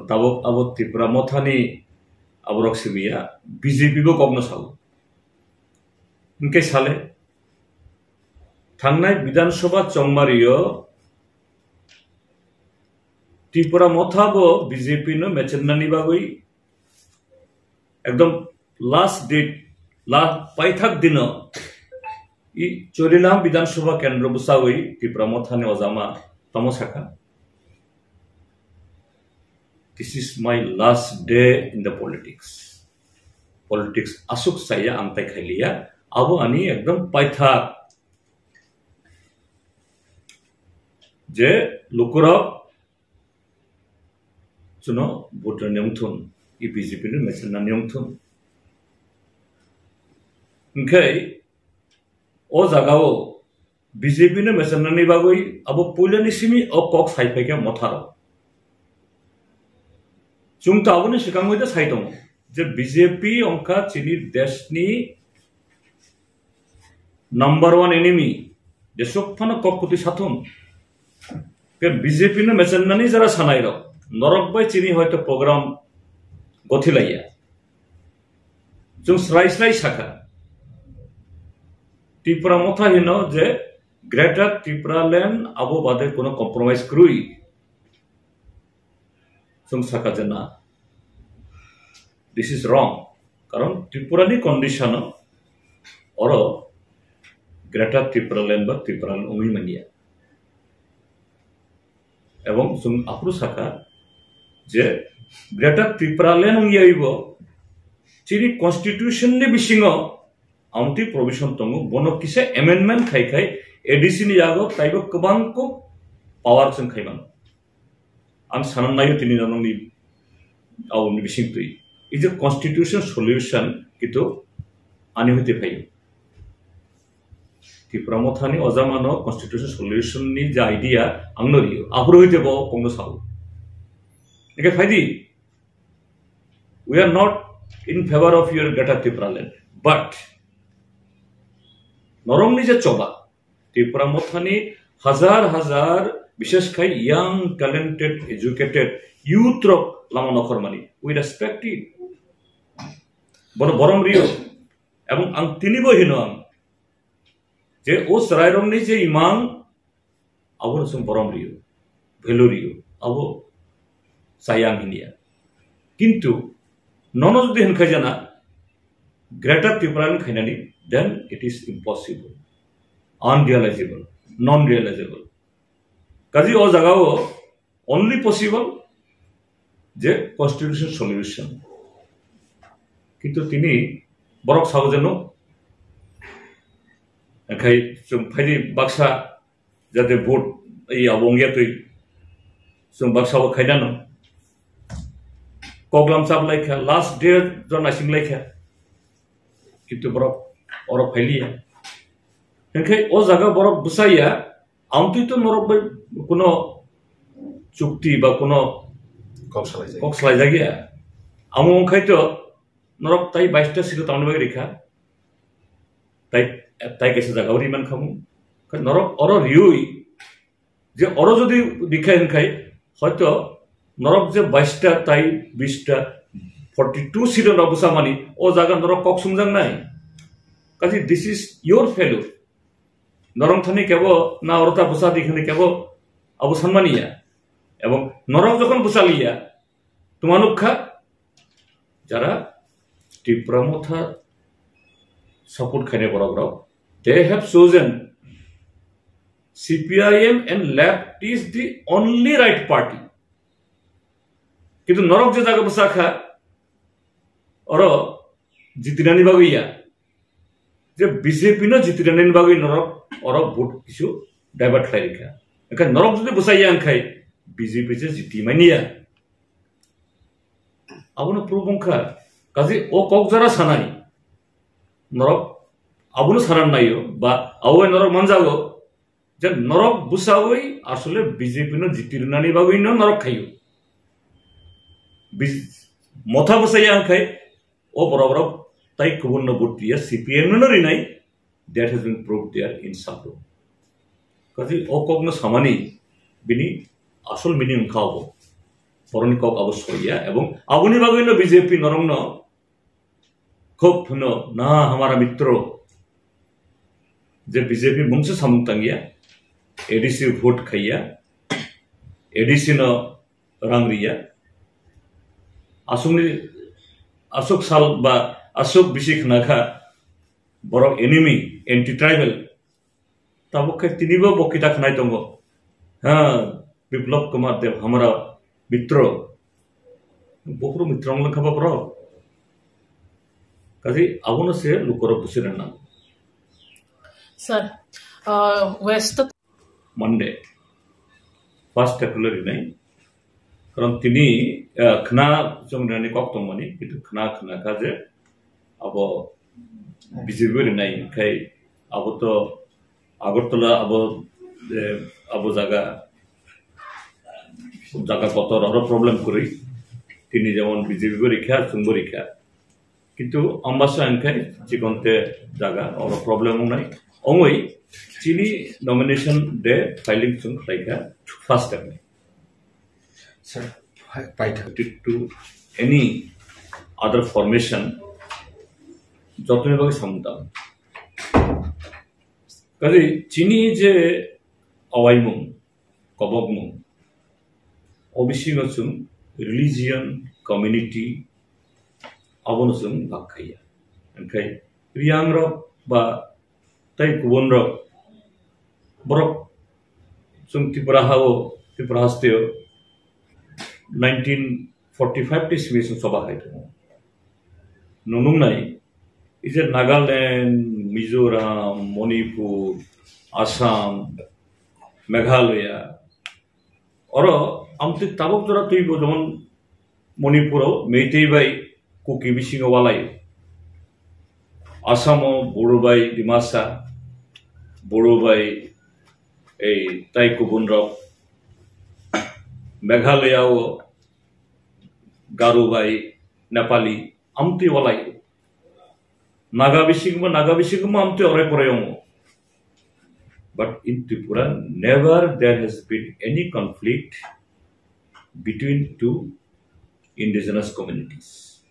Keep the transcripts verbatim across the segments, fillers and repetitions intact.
Tabuk abo Tipra Mothani aborok simi ya, B J P bo kokno sao. Hwnkhe sale, thangnai Bidhan Sabha chongmario Tipra Motha bo B J P no mechenani bagwi ekdom last date, last paithak dino i Chorilam Bidhan Sabha kendro bwsawi Tipra Mothani ojama tamo sakha, "This is my last day in the politics. Politics aswk chaya ang tai khailiya, abo ani ekdom paithak." Je lukurok chuno vote rwni wngthun, i B J P no mechenani wngthun. Hwnkhe o jagao B J P no mechenani bagwi abo puilani simi o kok sai phaikha Motharo. Chwng to aboni swkang hoi de sai tongo je B J P wngkha chini deshni number one enemy, jesuk phano kok kwtwi sathung. Ke B J P no mechenani jara sanai rok, norok bai chini hoito program gothilaiya. Chwng srai srai sakha, Tipra Motha hino je Greater Tipraland abo bade kono compromise kwrwi. Chwng sakha je na, this is wrong. Karon Tripura ni condition o oro Greater Tipraland ba Tipraland wngwi manya. Ebong chwng aphuru sakha je Greater Tipraland wngya ibo chini constitution ni bisingo amtwi provision tongo, bono kisa amendment khai khai A D C ni yago taibo kwbang kok power chwng khai mano. Ang sanan naio tini nononi aboni bisingtwi. Is a constitution solution, kintu ani hoite phaio. Tipra Mothani ojamano constitution solution ni je idea angno rio, aphuru hoite bo kongno sao. Eke phaidi, we are not in favor of your Greater Tipraland, but norokni je choba, Tipra Mothani hajar hajar, bishes khai young, talented, educated youth rok lama nokhormani. We respect it. Bono borom rio. Ebong ang tinibo hino ang je o chwrairokni je imang, abo chwng borom rio, value rio, abo chaya ang hinya. Kintu nono jodi hinkhai jana Greater Tipraland khainani, then it is impossible, unrealizable, non-realizable. Kaji o jagao only possible je constitution solution. Kintu tini borok sao jeno, khai chwng phaidi baksa jate vote, ei abo wngya twi chwng baksa o khainano. Koklam chap laikha, last day jon naising laikha. Kintu borok oro phailiya. Hwnkhe o jaga borok bwsaiya, amtwi to norok bai kuno chukti ba kuno Kok salai jai. Kok salai jagya. Amo wngkhai to norok tai baista siro tamni bai rikha. Tai, tai kaisa jaga uri man khamu. Khe norok oro riui je oro jodi rikha hinkhai, hoito norok je baista tai bista, forty two seat rok bwsa mani, o jaga norok kok sungjaknai. Kaji, this is your failure. Norok thani kebo na oro ta bwsa di khani kebo abo sanmani ya. Ebong norok jokhon bwsa liya, tuma nukha, jara Tipra Motha support khainai borok rok, they have chosen C P I M and left is the only right party. Kintu norok je jaga bwsa kha, oro jitinani bagwi ya, je B J P no jitinani bagwi norok oro vote kisu divert khlai rikha. Ekhai norok jodi bwsa ya wngkhai B J P je jiti mani ya. Abono proof wngkha. Kaji o kok jora sanai norok abono sanan naio ba abo norok manjago je norok bwsawi asole B J P no jiti rwnani bagwi no norok khaio. Bij-, Motha bwsaya wngkhai o borok rok tai kubun no vote riya, C P M no rinai, that has been proved there in Sabro. Kaji o kok no samani bini asol meaning wngkha obo. Boroni kok abo soya, ebong aboni bagwi no B J P norokno khub hwno, na hamara mitro, je B J P mungsa samung tangya, A D C vote khaiya, A D C no rang riya. Aswkni, aswk sal ba aswk bisi khna kha borok enemy, anti tribal. Tabuk khe tinibo bo kita khnai tongo. Ha, Biplab Kumar Deb hamara mitro. Bokro mitro wng kha ba bro. Kaji abono se lukorok busi rwna nango. Sir, uh, West Monday. First April rinai. Karon tini, eh, khna chwng nani kok tongmani, kintu khna khna kha je abo B J P rinai, khai abo to Agartala abo, eh, abo jaga, jaga kotor oro problem kwrwi. Tini jemon B J P bo rikha, chwngbo rikha. Kintu Ambasa hinkhe chikonte jaga, oro problem wngnai. Ongoi chini nomination de filing chwng khlaikha first time. Sir, pai-, paitha. Related to any other formation, jotoni bagwi samung tang. Kaje chini je awaimung, kobokmung, O B C no chwng religion, community, abono chwng bak khaiya. Hinkhe Riang rok ba tei kubun rok, borok chwng Tripura hao, Tripura hasteo nineteen forty five ni simi chwng choba khai tongo. Nunung nai, ije Nagaland, Mizoram, Manipur, Assam, Meghalaya, oro amtwi tabuk jora twibo, jemon Manipuro Meitei bai Kuki bisingo walai. Assamo Bodo bai Dimasa, Bodo bai ei tai kubun rok. Meghalaya o Garo bai Nepali amtwi walai. Naga bisingo, Naga bisingo amtwi orai porai ongo. But in Tripura, never there has been any conflict between two indigenous communities.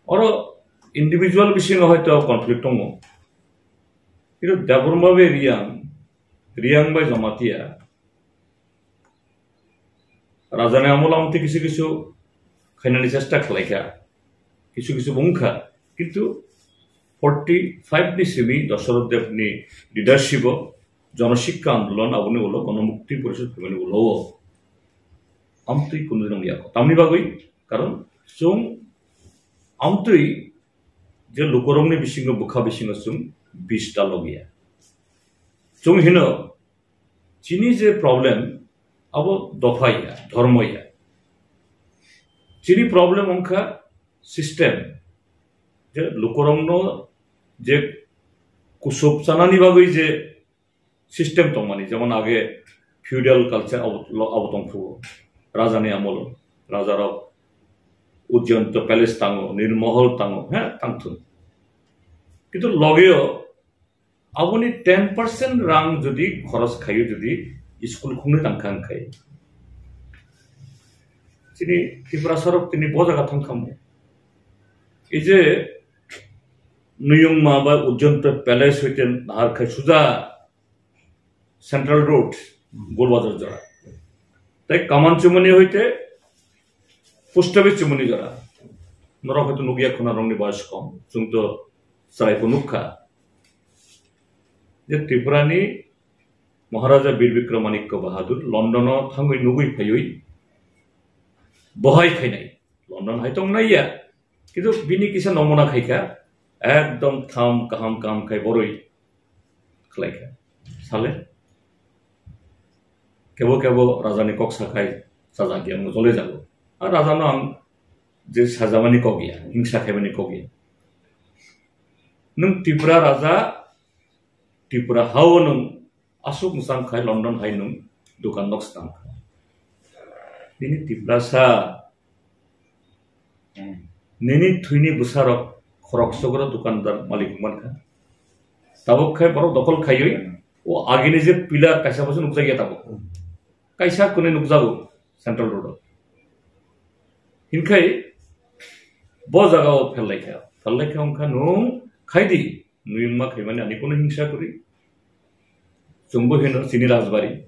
Oro individual bisingo hoito conflict tongo. Kintu Debbarma bai Riang, Riang bai Jamatia, Rajani amolo amtwi kisu kisu khainani chesta khlaikha, kisu kisu bo wngkha, kintu forty five ni simi Dasarath Deb ni leadership o Janashikha Andolon, aboni ulo Ganamukti Porishad phaimani ulo o amtwi kunu nung yakho. Tamni bagwi, karon chwng amtwi je lukurokni bisingo, bwkha bisingo chwng bis ta logiya. Chwng hino, chini je problem, abo dopha ya, dhormo ya. Chini problem wngkha system. Je lukurokno je kusup chanani bagwi je system tongmani, jemon age feudal culture abo, abo tongphuo. Rajani amolo, rajarok Ujjayanta Palace tango, Nirmahal tango, he, tangthun. Kintu logeo aboni ten percent rang jodi khoros khaio, jodi school khungni tangkha wngkhai, chini Tiprasa rok tini bo jaga thangkhamu. Ei je Nuyungma ba Ujjayanta Palace hoite nahar khai suja Central Road, Golbazar jora. Tai Kamanchumani hoite Post Office Chumani jora. Norok hoito nukya khuna rongni boyos kom. Chwng to chwraiko nukha. Je Tripura ni Maharaja Bir Bikramanikya Bahadur London o thangwi nugwi phaiwi bohai khainai. London hai tong nai ya. Kintu bini kisa nomona khaikha, ekdom tham kaham kaham khai boroi khlaikha. Sale? Kebo kebo rajani kok sakhai sajak ya, mujole jago. Ar rajano ang je sajamani kok ya, hingsa khaimani kok ya. Nwng Tripura raja, Tripura hao nwng aswk mwchang khai London hai nwng dukan nok swnam kha. Nini Tiprasa, nini thwini bwsarok khorok sogro dukandar malik wng mankha. Tabuk khai borok dokol khaiwi o agini je pillar kaisa boso nukjakya tabuk. Kaisa kwnwi nukjago Central Road o. Hinkhai bo jaga o pherlaikha, pherlaikha wngkha nwng khaidi, nwng ma khaimani ani kono hingsa kwrwi. Chwngbo hino chini rajbari,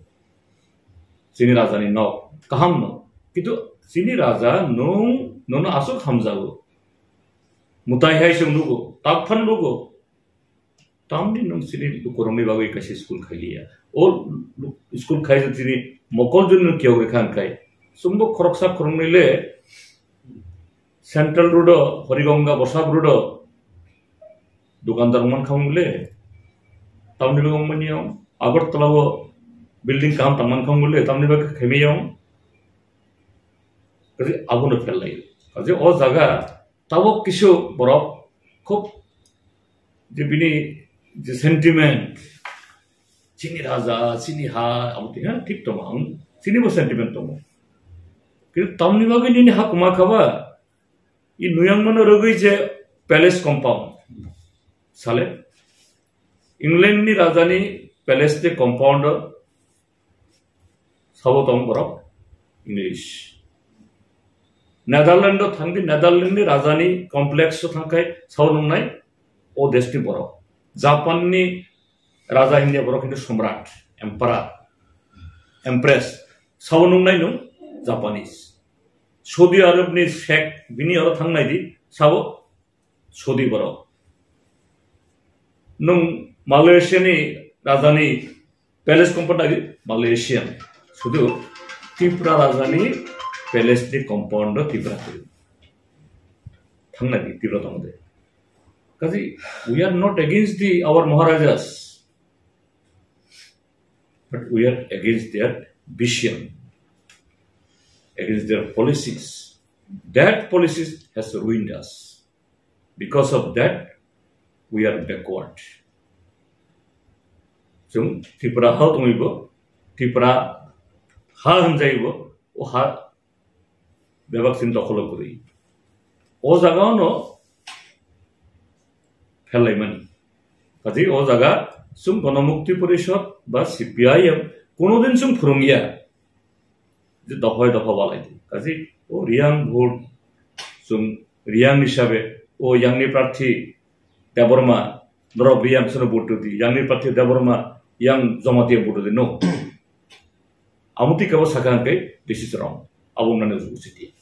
chini rajani nok, kaham no. Kintu chini raja nwng, nono aswk hamjago. Mwtai hai chwng nugo, tak phan nugo. Tamni nwng chini lukurokni bagwi kaisa school khailiya. O lu-, school khai chini mokol jonni kiyok rikha hinkhai. Chwngbo khoroksa khoroknwi le Central Road o, Horigonga Bosap Road o dukandar man khang le. Tamni bagwi mani yong. Agartala o building kaham tang man khang le. Tamni bagwi khaimi yong. Kaje abono pherlai. Kaje o jaga tabok kisu borok khub je bini je sentiment, chini raja, chini ha, abo twi, ha, thik tongo, ang chini bo sentiment tongo. Kintu tamni bagwi nini ha kwma kha ba, i nuyang mano rwgwi je palace compound. Sale, England ni raja ni palace ni compound o sabo tong borok English. Netherland o thangdi, Netherland ni raja ni complex o thangkhai sabo nungnai o desh ni borok. Japan ni raja hindia borok hindu samrat, emperor, empress, sabo nungnai nung Japanese. Saudi Arab ni sheikh bini oro thangnai di sabo Saudi borok. Nung Malaysia ni raja ni palace compound agi Malaysian. Sudu Tripura raja ni palace ni compound o Tripura kwrwi. Thangnai di Tripura tongde. Kaji, we are not against the our Maharajas, but we are against their vision, against their policies. That policies has ruined us. Because of that, we are backward. Chwng Tripura ha tongwi bo, Tripura ha hwnjai bo, o ha bebak chini dokholo kwrwi. O jaga no pherlaimani. Kaji o jaga chwng Ganamukti Porishad ba C P I M kono din chwng phwrwngya. Je dophai dopha walai di. Kaji o Reang vote chwng Reang hisabe o yangni prarthi Debbarma, norok Reang sono vote di, yangni prarthi Debbarma, yang Jamatia vote di, no. Amo twi kebo sakha hwnkhe this is wrong. Abo wngnani usugo sidi.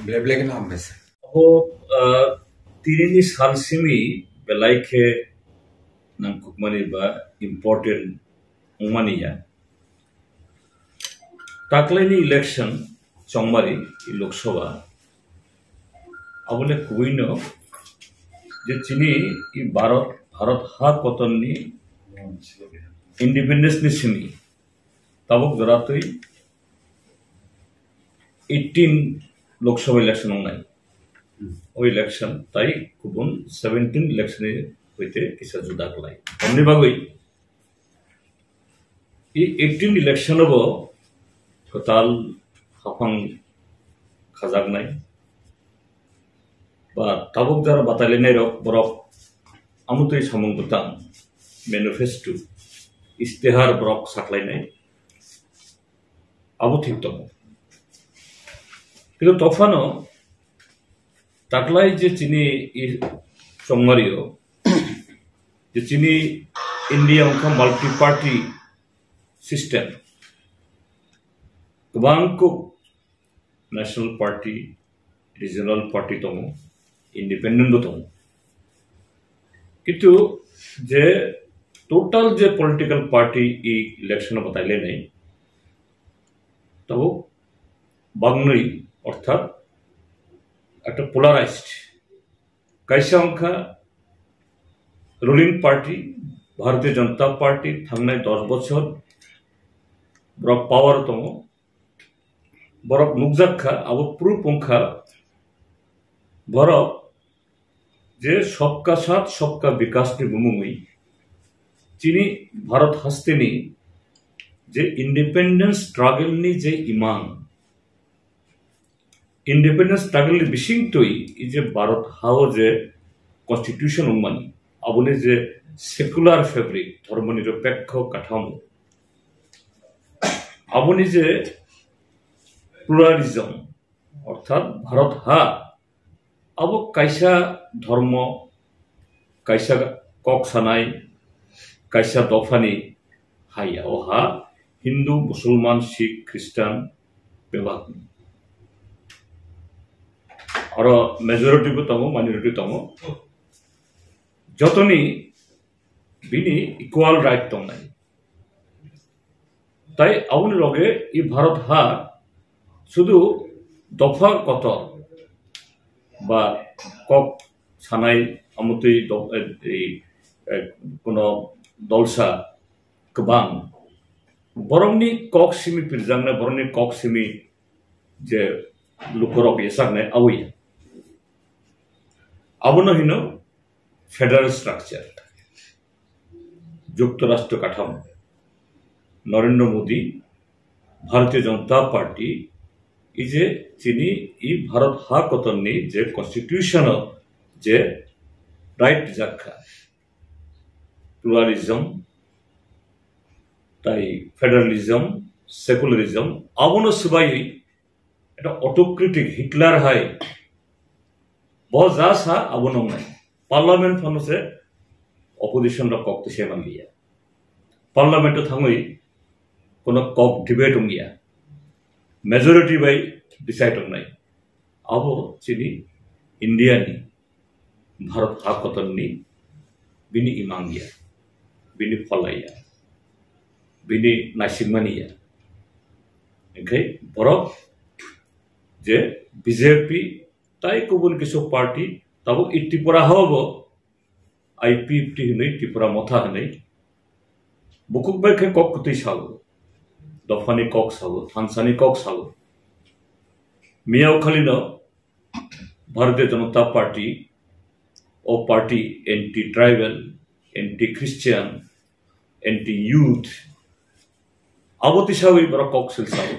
Black black na hambai sa. Abo, ah, tinini sal simi belai khe nangkukmani ba important wngmani ya. Taklaini election chongmari Lok Sabha abole kubuino je chini i Bharat, Bharat ha kotonni independence ni simi tabuk joratwi eighteen Lok Sabha election wngnai. O election tai kubun seventeen election ni hoite kisa juda klai. Tamni bagwi I eighteen election o bo kwtal haphang khajaknai ba tabuk jora batailainai rok borok amutwi samung bwtang manifesto istihar borok saklainai abo thik tongo. Kintu tophano taklai je chini i chongmario je chini India wngkha multi party system. Kwbang kuk national party, regional party tongo, independent bo tongo. Kintu je total je political party i election o batailainai, tabuk bangnwi orthat ekta polarized. Kaisa wngkha ruling party, Bharatiya Janata Party thangnai dos bochor borok power tongo. Borok nukjak kha, abo proof wngkha borok je Sabka Saath Sabka Vikas ni bumungwi chini Bharat hasteni je independence struggle ni je imang, independence struggle ni bisingtwi i je Bharat hao je constitution wngmani, aboni je secular fabric, dhormo nirapekho kathamo, aboni je pluralism, Orthat Bharat ha abo kaisa dhormo, kaisa kok sanai, kaisa dophani haya. O ha Hindu, Musulman, Sikh, Christian bebak. Aro majority bo tongo, minority tongo. Jotoni bini equal right tongnai. Tai aboni loge i Bharat ha sudu dopha kotor ba kok sanai amutwi do-, e, e, e, kono dolsa kwbang. Borokni kok simi pirjaknai, borokni kok simi je lukurok yesaknai awi. Abono hino federal structure. Juktorashtra katham, Narendra Modi, Bharatiya Janata Party, i je chini i Bharat ha kotorni je constitution o je right jakha, pluralism, tai federalism, secularism, abono swbaiwi eta autocratic Hitler hai bo ja sa abo nongnai. Parliament phano se opposition rok kok twi se manliya. Parliament o thangwi kono kok debate wngya. Majority bai decide wngnai. Abo chini India ni, Bharat ha kotorni bini imang ya, bini pholai ya, bini naisikmani ya. Hinkhe borok je B J P tai kubun kisu party tabuk i Tripura hao bo I P F T hinwi Tripura Motha hinwi bukhuk bai khe kok kwtwi sao, dophani kok sao, thansani kok sao. Miyao khalino Bharatiya Janata Party, o party anti-tribal, anti-Christian, anti-youth, abo tisawi borok kok silsao.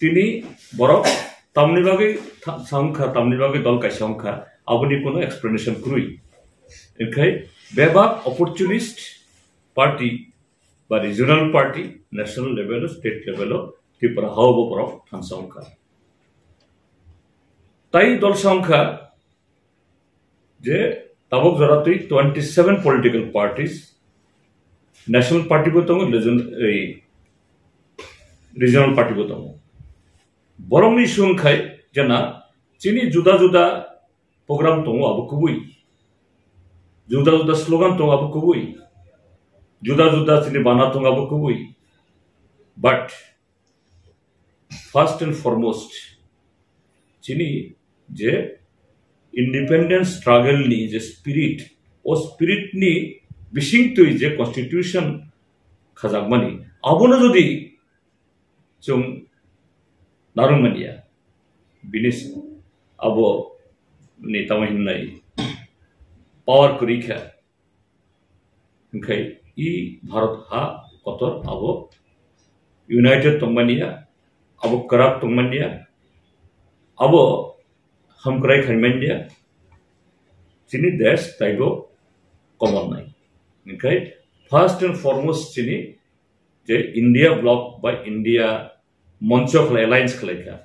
Tini borok tamni bagwi tha-, sa wngkha, tamni bagwi dol kaisa wngkha, aboni kuno explanation kwrwi. Hinkhe bebak opportunist party ba regional party, national level o, state level o Tripura hao bo borok thansa wngkha. Tai dolsa wngkha je tabuk jora twi twenty seven political parties, national party bo tongo, region-, ei, regional party bo tongo. Borokni issue wngkhai jena chini juda juda program tongo abo kubui, juda juda slogan tongo abo kubui, juda juda chini bana tongo abo kubui, but first and foremost, chini je independence struggle ni je spirit, o spirit ni bisingtwi je constitution khajakmani, abono jodi chwng narwkmaniya, bini s-, abo ni tamo hinlai power kwrwi kha. Hinkhe i Bharat ha kotor abo united tongmaniya, abo kwrak tongmaniya, abo hamkrai khaimaniya, chini desh taibo komornai. Hinkhe first and foremost chini je India bloc ba India moncho khlai alliance khlai kha,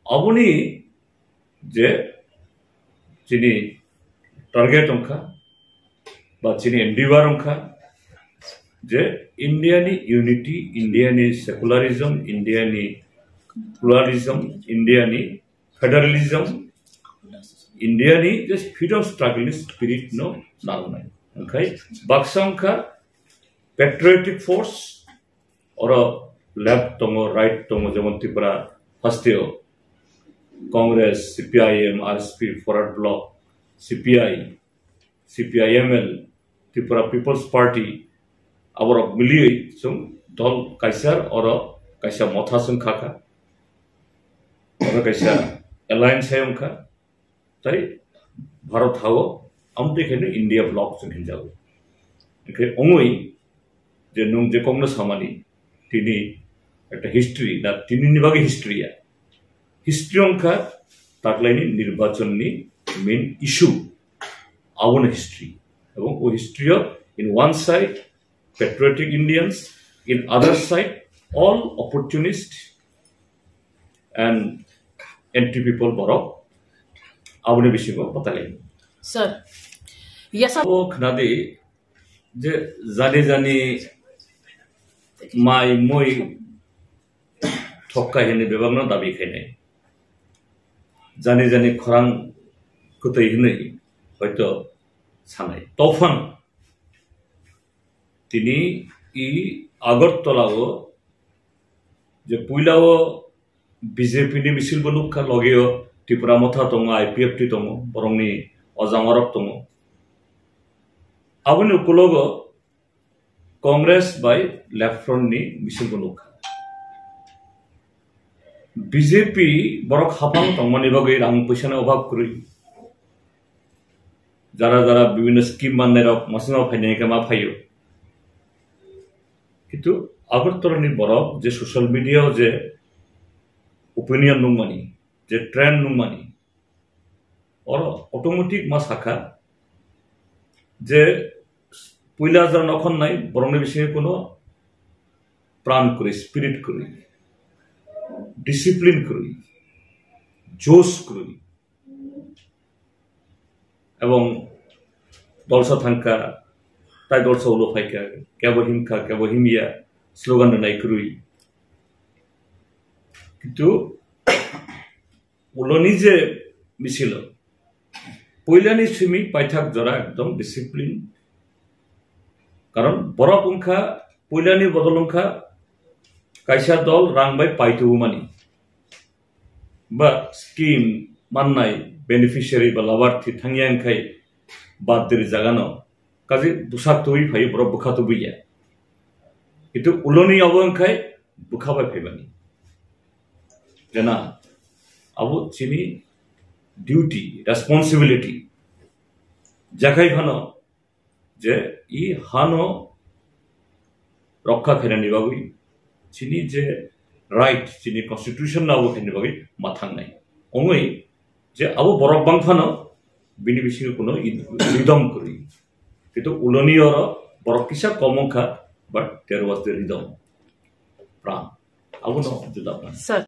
aboni je chini target wngkha ba chini endeavor wngkha je India ni unity, India ni secularism, India ni pluralism, India ni federalism, India ni je freedom struggle ni spirit no narwknai. Hinkhe baksa wngkha patriotic force, oro left tongo, right tongo, jemon Tripura hasteo Congress, C P I M, R S P, Forward Bloc, C P I, C P I M L, Tripura People's Party, aborok miliwi chwng dol kaisa, oro kaisa motha chwng kha kha, oro kaisa alliance hai wngkha. Tai Bharat hao, amtwi khaino India bloc chwng hinjago. Hinkhe ongwi je nwng je kokno samani, tini ekta history na, tini ni bagwi history ya. History wngkha taklaini nirbachon ni main issue, abono history. Ebong o history o in one side patriotic Indians, in other side all opportunist and anti people borok, aboni bisingo batalai. Sir, yes, sir. O khnadi je jani jani mai mui thokka hini bebakno dabi khainai. Jani jani khorang kwtwi hwnwi hoito sanai. Tophang tini i Agartala o je puila o B J P ni misil bo nukha, logi o Tipra Motha tongo, I P F T tongo, borokni ojang orok tongo. Aboni ukulogo Congress bai Left Front ni misil bo nukha. B J P borok hapang tongmani bagwi rang puisa ni obhab kwrwi. Jara jara bibhinno scheme mannai rok masima phainai hwnkhe ma phaio. Kintu Agartala ni borok je social media o je opinion nukmani, je trend nukmani, oro automatic ma sakha je puila jara nokhon nai borokni bisingo kuno pran kwrwi, spirit kwrwi, discipline kwrwi, josh kwrwi, ebong dolsa thangkha, tai dolsa ulo phaikha, kebo himkha, kebo himya, slogan rwnai kwrwi. Kintu uloni je misilo, puilani simi paithak jora ekdom discipline. Karon borok wngkha, puilani bodol wngkha kaisa dol rang bai paitubumani. Ba scheme mannai beneficiary ba labarthi thangya wngkhai bad diri jagano. Kaje bwsak tubui phaio, borok bwkha tubuiya. Kintu uloni abo wngkhai bwkha bai phaimani. Jena abo chini duty, responsibility. Jakhai phano je i hano rokha khainani bagwi, chini je right, chini constitution no abo khainani bagwi ma thangnai. Ongwi je abo borok bang phano bini bisingo kuno i-, freedom kwrwi. Kintu uloni oro borok kisa kom wngkha, but there was the freedom. Pran. Abono juda pran. Sir.